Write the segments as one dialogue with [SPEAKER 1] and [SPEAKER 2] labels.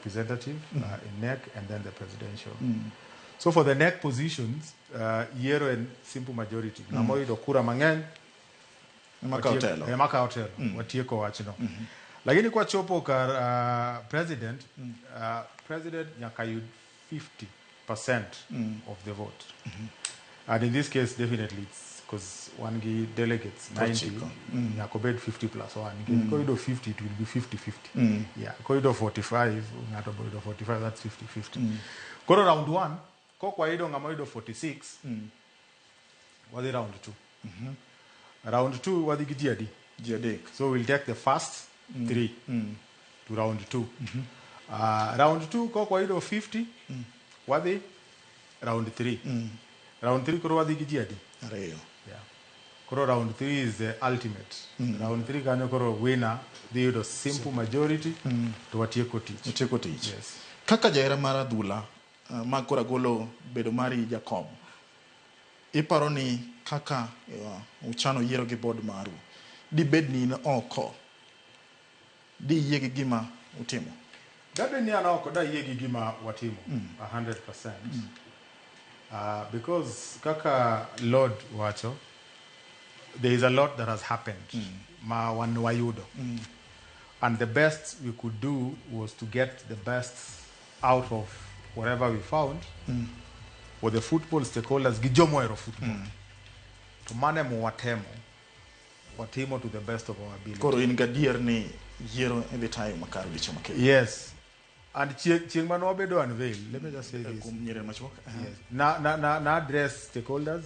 [SPEAKER 1] representative in NEC and then the presidential. So for the NEC positions, yiero en simple majority. Ng'ama oyudo kura mang'eny
[SPEAKER 2] Ema kawo telo.
[SPEAKER 1] Ema kawo telo. Watieko wachno. Lakini kwachopo kar president, president nyaka yud 50% of the vote. And in this case, definitely it's because wan gi delegates 90,
[SPEAKER 2] 90.
[SPEAKER 1] Nyaka obed 50 plus 1. Nikech koyudo 50, it will be 50-50. Yeah, koyudo 45, ng'ato boyudo 45, that's 50-50. Koro round 1, kok wayudo ng'ama oyudo 46, wadhi round 2. Round 2 wadhi gi ji adi?
[SPEAKER 2] Ji adek.
[SPEAKER 1] So we'll take the first three to round 2. Round 2 kok wayudo 50, wadhi round 3. Round 3 koro wadhi gi ji adi?
[SPEAKER 2] Ariyo.
[SPEAKER 1] Yeah. Koro round 3 is the ultimate. Round 3 kanyo koro winner dhi yudo simple majority to watieko tich.
[SPEAKER 2] Otieko tich.
[SPEAKER 1] Yes.
[SPEAKER 2] Kaka jahera mar adhula ma koro agolo bedo mari jakom, iparo ni kaka uchano yiero gi board maru, dibed ni in oko, diyie gi gima utimo?
[SPEAKER 1] Dabed ni an oko dayie gi gima watimo 100%. Because kaka Lord wacho, there is a lot that has happened ma wan wayudo. And the best we could do was to get the best out of whatever we found for the football stakeholders gi jomohero football. To mano ema watemo. Watimo to the best of our ability.
[SPEAKER 2] Koro in gadier ni yiero idhi tayo makare odiochieng' makiny?
[SPEAKER 1] Yes. And chieng' mane wabedo unveil, let me just say this.
[SPEAKER 2] Kuom nyiri machuok.
[SPEAKER 1] Yes. Na address stakeholders,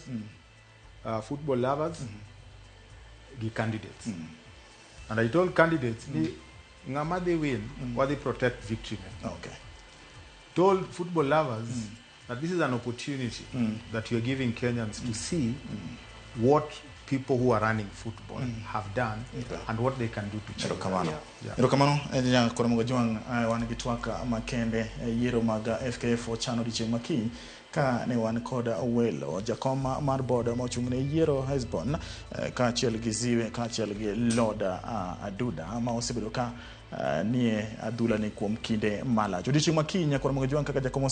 [SPEAKER 1] football lovers, gi candidates. And I told candidates, ni ng'ama dhi win, wadhi protect victory ne. Told football lovers that this is an opportunity that you're giving Kenyans to see what people who are running football have done and what they can do to change.
[SPEAKER 2] Erokamano.
[SPEAKER 1] Yeah.
[SPEAKER 2] Erokamano koro Jwang', wan gi twak makende yiero mag FKF ochano odiochieng' makiny ka ne wan kod welo jakom mar board mochung' ne yiero Hesbon kaachiel gi Ziwe kaachiel gi Lord Aduda ma osebedo ka nie adhula ni kuom kinde malach. Odiochieng' makiny koro Jwang' kaka jakom ose